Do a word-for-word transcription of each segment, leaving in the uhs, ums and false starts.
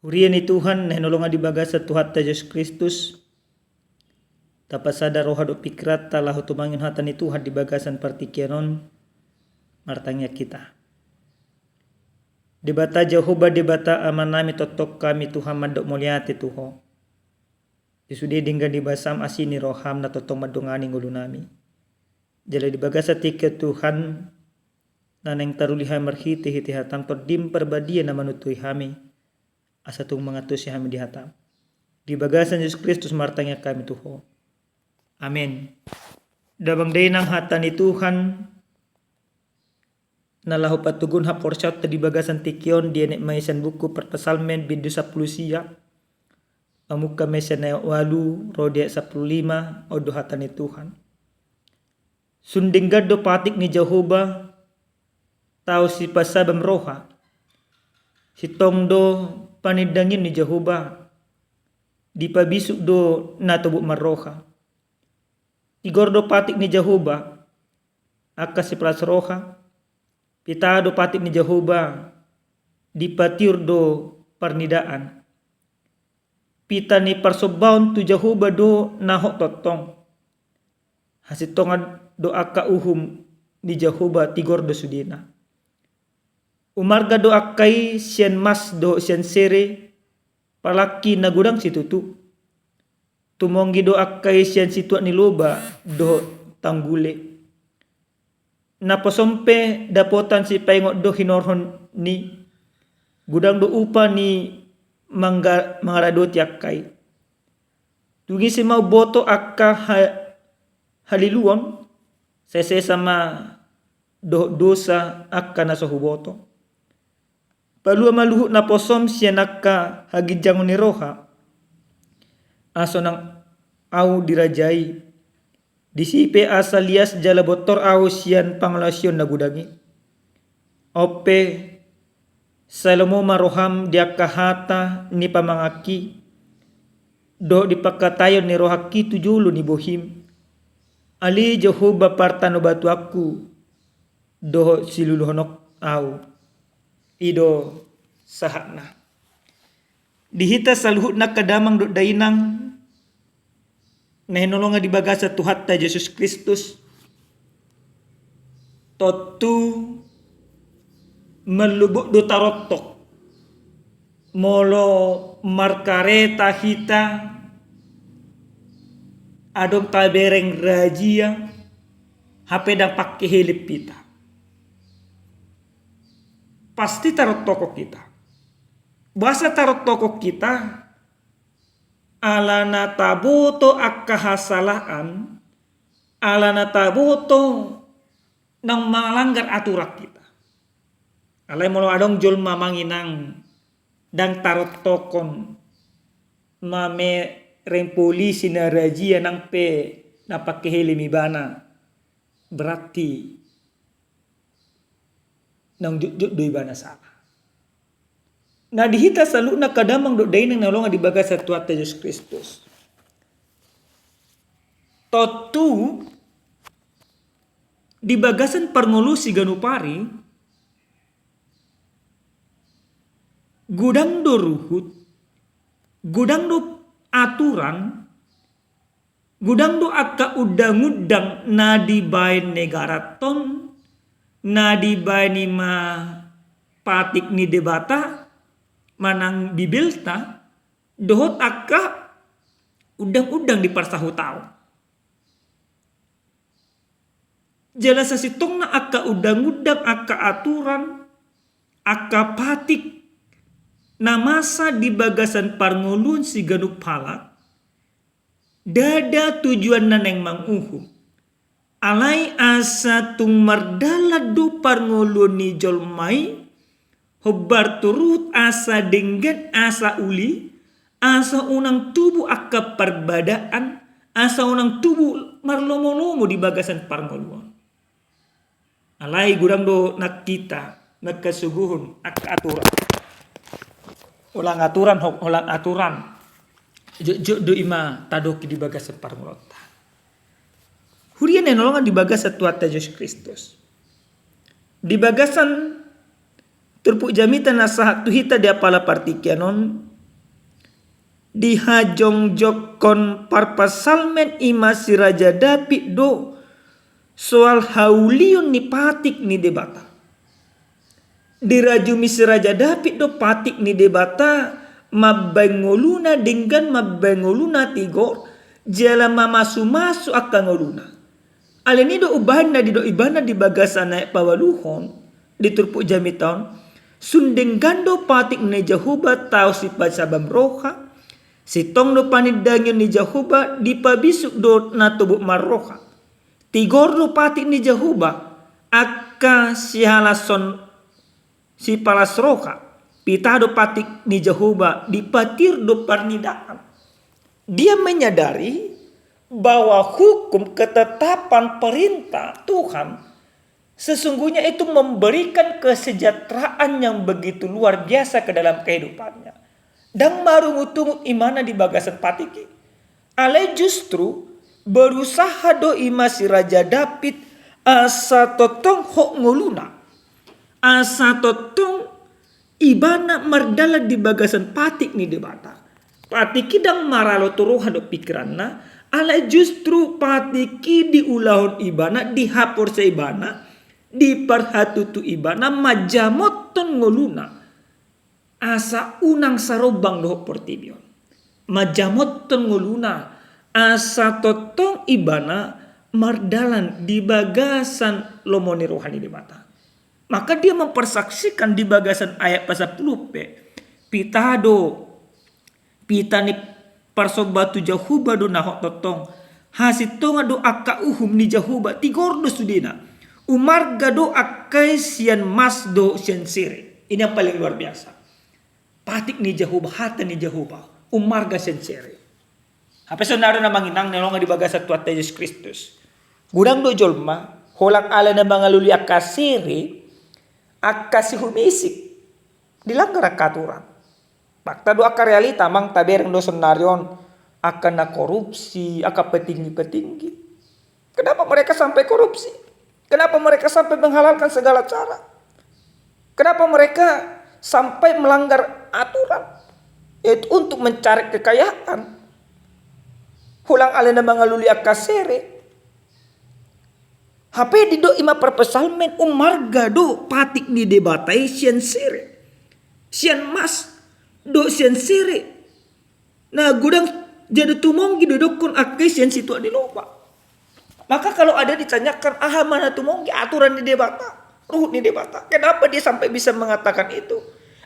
Huria ni Tuhan na hinaholongan di bagasan Tuhanta Jesus Kristus, tapasada roha dohot pingkiranta laho tumangion hata ni Tuhan di bagasan partingkian on. Martangiang hita. Debata Jahowa, Debata Amanami, tongtong hami Tuhan mandok mauliate tu Ho. Di sude denggan ni basam, asi ni roham na tongtong mandongani ngolunami. Jala di bagasan tingki on Tuhan, na naeng taruli hami marhitehite hatam, Tondim Parbadia na manuntuhi hami, asa tung mangantusi hami di hatam. Di bagasan Jesus Kristus martangiang hami tu Ho. Amen. Damang dainang, hata ni Tuhan na laho patoguhon haporseaonta di bagasan tingki on dienet ma i sian buku Parpsalmen bindu sampulu sia, mamungka ma i sian ayat ualu ro di ayat sampulu lima. On do hata ni Tuhan. Sun denggan do patik ni Jahowa, tao sipasabam roha. Sintong do panindangion ni Jahowa, dipabisuk do na tobuk marroha. Tigor do patik ni Jahowa, angka sipalas roha. Pita do patik ni Jahowa, dipatiur do parnidaan. Pita ni parsombaon tu Jahowa do na hot tongtong. Hasintongan do angka uhum ni Jahowa, tigor do sudena. Umarga do angka i sian mas dohot sian sere, palangki na godang situtu. Tumonggi do angka i sian situak ni loba dohot tanggule. Naposom pe dapotan sipaingot do hinorhon ni, godang do upa ni mangga-, mangaradoti angka i. Dung i ise ma umboto angka ha-, haliluon, sesesa ma dohot dosa angka na so huboto. Palua ma luhut naposom sian angka haginjangon ni roha, asa unang ahu dirajai. Disi pe asa lias jala bontor ahu sian pangalaosion na godang i. On pe, sai lomo ma roham di angka hata ni pamanganki, dohot di pangkataion ni rohangki tu jolo ni bohim. Ale Jahowa partanobatuanku, dohot siluluhononku ahu. I do sahatna. Di hita saluhutna angka damang dohot dainang na hinaholongan di bagasan Tuhanta Jesus Kristus, tontu marlobot do tarontok molo markareta hita, adong tabereng razia, hape ndang pangkehelep hita. Pasti tarontokhon hita. Boasa tarontokhon hita? Alana taboto angka hasalaan, alana taboto naung mangalanggar aturan hita. Alai molo adong jolma manginang ndang tarontokhon, mamereng polisi na razia nang pe ndang pangkehelep ibana, berarti naung jotjot do ibana sala. Na di hita saluhutna angka damang dohot dainang na hinaholongan di bagasan Tuhanta Jesus Kristus, tontu di bagasan parngoluon siganup ari, godang do ruhut, godang do aturan, godang do angka undang-undang na dibaen negaranta on, na dibaen i ma patik ni Debata manang Bibelta, dohot angka undang-undang di parsahutaon. Jala sasintongna angka undang-undang, angka aturan, angka patik na masa di bagasan parngoluon siganup halak, ndada tujuanna naeng manguhum. Alai asa tung mardalan do parngoluon ni jolma i, hombar tu ruhut asa denggan, asa uli, asa unang tubu angka parbadaan, asa unang tubu marlomo-lomo di bagasan parngoluon. Alai godang do nang hita mangkasuguhon angka aturan. Holan aturan, ho-, holan aturan. Jotjot do i ma tadok di bagasan parngoluonta. Huria na hinaholongan di bagasan Tuhanta Jesus Kristus. Di bagasan turpuk jamita na sahat tu hita di apala partingkian on, Dihajongjonghon parpsalmen i ma si Raja Daud do soal haulion ni patik ni Debata. Dirajumi si Raja Daud do patik ni Debata mambaen ngoluna denggan mambaen ngoluna tigor jala mamasumasu angka ngoluna. Alani i do umbahen na didok ibana di bagasan ayat paualuhon di turpuk jamita on, sun denggan do patik ni Jahowa tao sipasabam roha, sintong do panindangion ni Jahowa dipabisuk do na tobuk marroha. Tigor do patik ni Jahowa angka sihalashon sipalas roha, pita do patik ni Jahowa dipatir do parnidaan. Dia menyadari bahwa hukum ketetapan perintah Tuhan sesungguhnya itu memberikan kesejahteraan yang begitu luar biasa ke dalam kehidupannya. Ndang marungutungut imana di bagasan patik i. Alai justru berusaha do i ma si Raja Daud asa tongtong hot ngoluna. Asa tongtong ibana mardalan di bagasan patik ni Debata. Patik i ndang maralo tu roha dohot pikiranna, alai justru patik i diulahon ibana, dihaporseai ibana, diparhatutu ibana manjamothon ngoluna. Asa unang sarombang dohot portibi on. Manjamothon ngoluna asa tongtong ibana mardalan di bagasan lomo ni roha ni Debata. Maka dia mempersaksikan di bagasan ayat pasampulu pe, pita do, pita ni parsomba tu Jahowa do na hot tongtong. Hasintongan do angka uhum ni Jahowa, tigor do sudena. Umarga do angka i sian mas dohot sian sere. Ini yang paling luar biasa. Patik ni Jahowa, hata ni Jahowa, umarga sian sere. Hape sonari na amang inang na hinaholongan di bagasan Tuhanta Jesus Kristus, godang do jolma, holan ala na mangalului angka sere, angka sihum isik, dilanggar angka aturan. Fakta do angka realita, amang, tabereng do sonari on, angka na korupsi, angka petinggi-petinggi. Kenapa mereka sampai korupsi? Kenapa mereka sampai menghalalkan segala cara? Kenapa mereka sampai melanggar aturan? Yaitu untuk mencari kekayaan. Holan ala na mangalului angka sere. Hape didok i ma parpsalmen, umarga do patik ni Debata i sian sere. Sian mas dohot sian sere. Na godang, jadi tumonggi do didokkon angka i sian situak ni loba. Maka kalau ada ditanyakan, aha ma na tumonggi, aturan ni Debata, ruhut ni Debata. Kenapa dia sampai bisa mengatakan itu?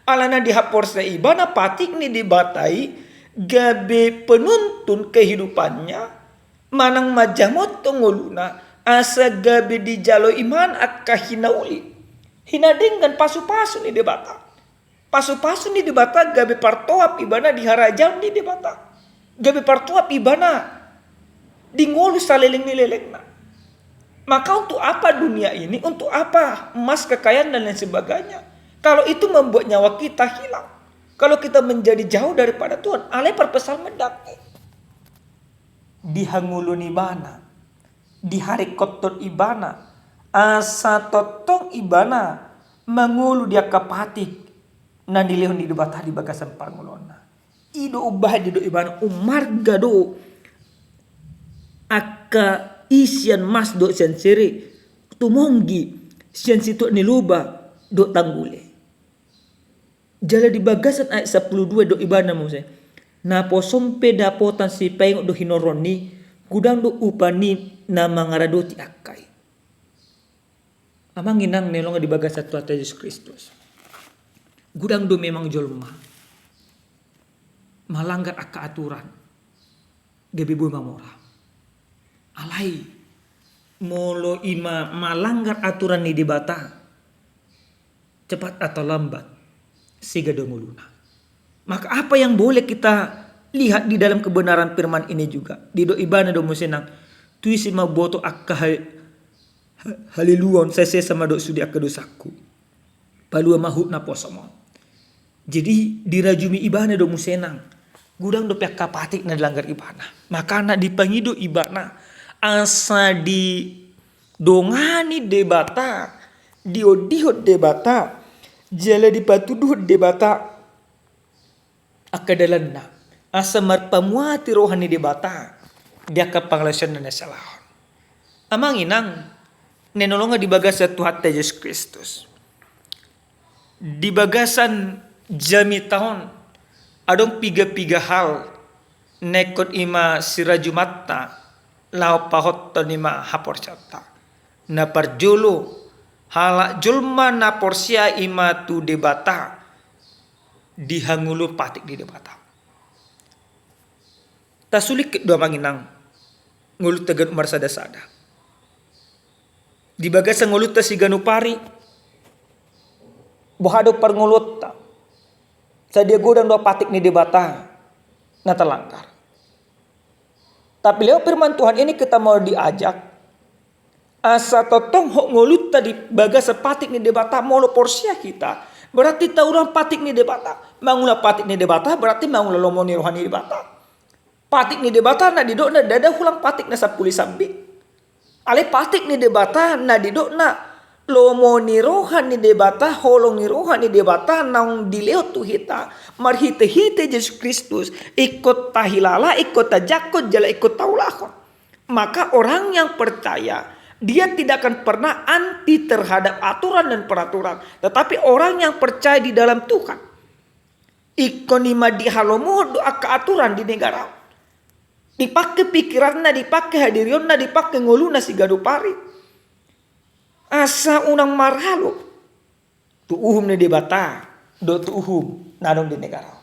Alana dihaporseai ibana patik ni Debata i gabe penuntun kehidupannya, manang manjamothon ngoluna, asa gabe dijalo ibana angka hinauli, hinadenggan, pasupasu ni Debata. Pasupasu ni Debata gabe partoap ibana di harajaon ni Debata. Gabe partoap ibana di ngolu saleleng ni lelengna. Maka untuk apa dunia ini? Untuk apa emas, kekayaan, dan lain sebagainya? Kalau itu membuat nyawa kita hilang. Kalau kita menjadi jauh daripada Tuhan, alai parpsalmen ndang. Dihangoluhon ibana, diharingkothon ibana, asa tongtong ibana mangolu di angka patik na nilehon ni Debata di bagasan parngoluonna. I do umbahen didok ibana, umarga do angka i sian mas dohot sian sere, tumonggi sian situak ni loba dohot tanggule. Jala di bagasan ayat sampulu dua didok ibana muse, naposom pe dapotan sipaingot do hinorhon ni, godang do upa ni na mangaradoti angka i. Amang inang na hinaholongan di bagasan Tuhanta Jesus Kristus, godang do memang jolma malanggar angka aturan gabe boi mamora. Alai molo i ma malanggar aturan ni Debata, cepat atau lambat sega do ngoluna. Maka apa yang boleh kita lihat di dalam kebenaran firman ini juga? Didok ibana do muse nang, tusi ma huboto angka ha-, ha-, haliluon, sai sesa ma dohot sude angka dosangku. Palua ma huhut naposom on. Jadi dirajumi ibana do muse nang, godang dope angka patik na dilanggar ibana. Makana dipangido ibana asa didongani Debata, diondihon Debata, jala dipatuduhon Debata angka dalanna. Asa marpamuati roha ni Debata di angka pangalaosion na nisalahon. Amang inang, na hinaholongan di bagasan Tuhanta Jesus Kristus. Di bagasan jamita on, adong piga-piga hal na ingkon i ma sirajumanta laho pahothon i ma haporseaonta. Na parjolo, halak jolma na porsea i ma tu Debata di hangoluhon patik ni Debata. Tasulingkit do amang inang ngolunta ganup marsada-sada. Di bagasan ngolunta siganup ari, boha do parngoluonta? Sadia godang do patik ni Debata na talanggar? Tapi lewat firman Tuhan ini kita mau diajak, asa tongtong hot ngolunta di bagasan patik ni Debata. Molo porsea hita, berarti taulahon patik ni Debata. Mangulah patik ni Debata berarti mangulah lomo ni roha ni Debata. Patik ni Debata na didokna ndada holan patik na sampulu sambing. Alai patik ni Debata na didokna lomo ni roha ni Debata, holong ni roha ni Debata naung dilehon tu hita marhite-hite Jesus Kristus, ingkon tahilala, ingkon tajangkon jala ingkon taulahon. Maka orang yang percaya, dia tidak akan pernah anti terhadap aturan dan peraturan. Tetapi orang yang percaya di dalam Tuhan, ingkon i ma dihalomohon do angka aturan di negara on. Dipake pikiranna, dipake hadirionna, dipake ngoluna siganup ari. Asa unang maralo tu uhum ni Debata dohot tu uhum na adong di negara on.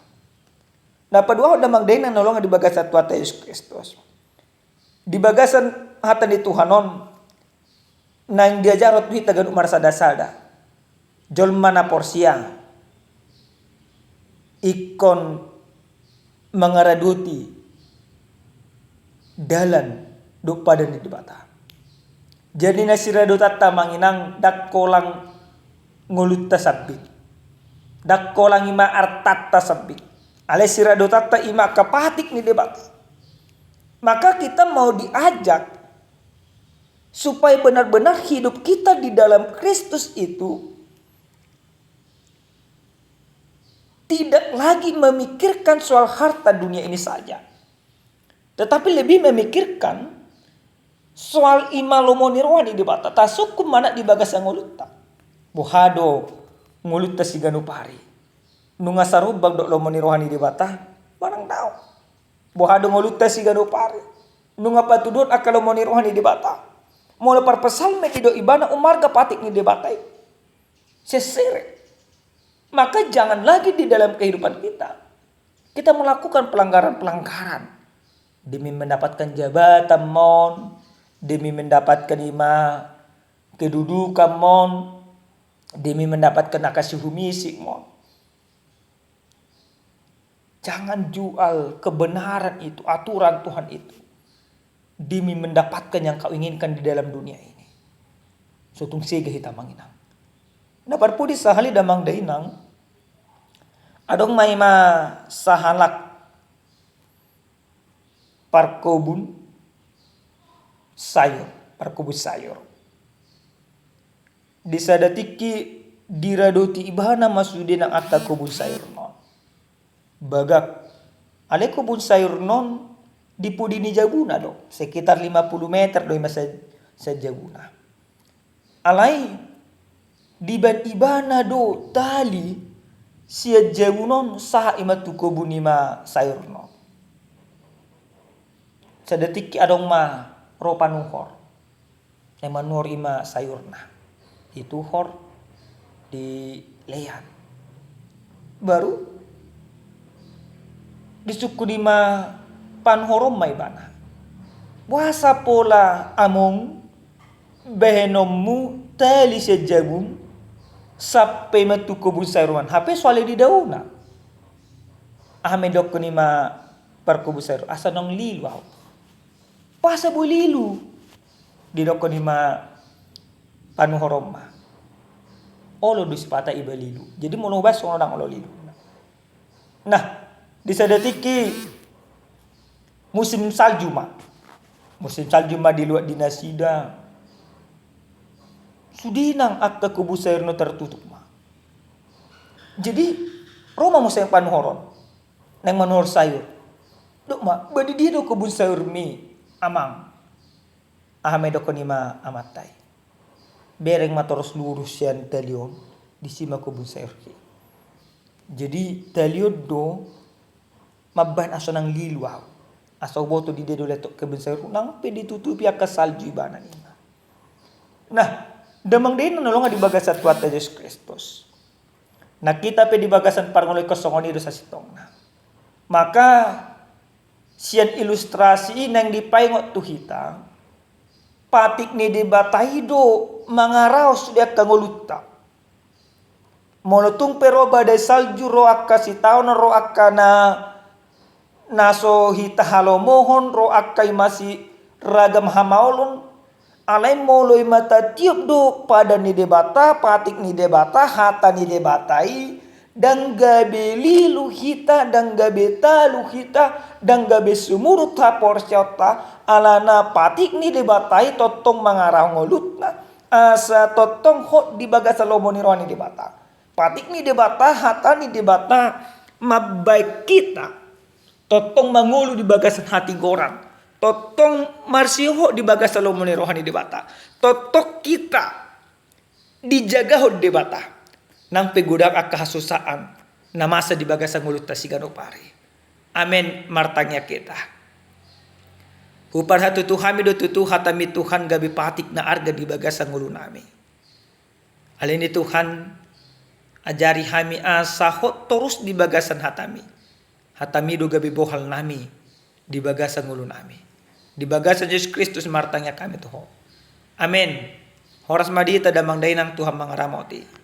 Na paduahon damang dainang na hinaholongan di bagasan Tuhanta Jesus Kristus. Di bagasan hata ni Tuhan on, naeng diajarhon tu hita ganup marsada-sada. Jolma na porsea ingkon mangaradoti dalan dohot padan ni Debata. Jadi na siradotanta amang inang, ndang holan ngolunta sambing, ndang holan i ma artanta sambing. Alai siradotanta i ma angka patik ni Debata. Maka kita mau diajak supaya benar-benar hidup kita di dalam Kristus itu tidak lagi memikirkan soal harta dunia ini saja, tetapi lebih memikirkan soal i ma lomo ni roha ni Debata. Tasungkun ma nang di bagasan ngolunta. Boha do ngolunta siganup ari? Nunga sarumbang dohot lomo ni roha ni Debata manang daong? Boha do ngolunta siganup ari? Nunga patuduhon angka lomo ni roha ni Debata? Molo parpsalmen didok ibana ummarga patik ni Debata i, sesere. Maka jangan lagi di dalam kehidupan kita, kita melakukan pelanggaran-pelanggaran demi mendapatkan jabatan ma on, demi mendapatkan i ma kedudukan ma on, demi mendapatkan angka sihumisi ma on. Jangan jual kebenaran itu, aturan Tuhan itu, demi mendapatkan yang kau inginkan di dalam dunia ini. So tung sega hita amang inang. Na parpudi sahali damang dainang, adong ma i ma sahalak parkobun sayur, parkobun sayur. Di sada tingki diradoti ibana ma sude nang angka kobun sayurna on. Bagak. Alai kobun sayurna on di pudi ni jabuna do, sekitar lima puluh meter do i ma sian, sian jabuna. Alai dibaen ibana do tali sian jabuna on sahat i ma tu kobun i ma sayurna on. Sada tingki adong ma ro panuhor. Naeng manuhor i ma sayurna, dituhor, dilean. Baru disungkun i ma panuhor on ma ibana, boasa pola among bahenonmu tali sian jabum sampe ma tu kobun sayur on, hape so ale didaona? Aha ma didokkon i ma parkobun sayur, asa naung lilu ahu. Boasa boi lilu? Didokkon i ma panuhor on ma, olo do sipata iba lilu. Jadi molo hubaen songon on ndang olo lilu. Nah, di sada tingki musim salju ma. Musim salju ma di luat di nasida. Sude nang angka kobun sayurna on tartutup ma. Jadi ro ma muse panuhor on naeng manuhor sayur. Dok ma, ba di dia do kebun sayurmi, Amang? Aha ma didokkon i ma amanta i? Bereng ma torus lurus sian tali on, disi ma kebun sayurhi. Jadi tali on do mambahen aso nang lilu ahu. Aso huboto di dia do letok kebun sayur, nang pe ditutupi angka salju ibana ninna. Nah, damang dainang na hinaholongan di bagasan Tuhanta Jesus Kristus, na hita pe di bagasan parngoluon songon i do sasintongna. Maka sian ilustrasi i naeng dipaingot tu hita, patik ni Debata i do mangarahon sude angka ngolunta. Molo tung pe ro badai salju, ro angka sitaonon, ro angka na, na so hita halomohon, ro angka i masiragam hamaolon, alai molo i ma tatiop do padan ni Debata, patik ni Debata, hata ni Debata i, ndang gabe lilu hita, ndang gabe talu hita, ndang gabe sumurut haporseaonta, alana patik ni Debata i tongtong mangarahon ngolunta, asa tongtong hot di bagasan lomo ni roha ni Debata. Patik ni Debata, hata ni Debata mambahen hita tongtong mangolu di bagasan hatigoran, tongtong marsihohot di bagasan lomo ni roha ni Debata, tongtong hita dijagahon Debata, nang pe godang angka hasusaan na masa di bagasan ngolunta siganup ari. Amen. Martangiang hita. Huparhatutu hami do tutu hataMi Tuhan gabe patik na arga di bagasan ngolunami. Alani i Tuhan, ajari hami asa hot torus di bagasan hataMi. HataMi do gabe bohalnami di bagasan ngolunami. Di bagasan Jesus Kristus martangiang hami tu Ho. Amen. Horas ma di hita damang dainang, Tuhan mangaramoti.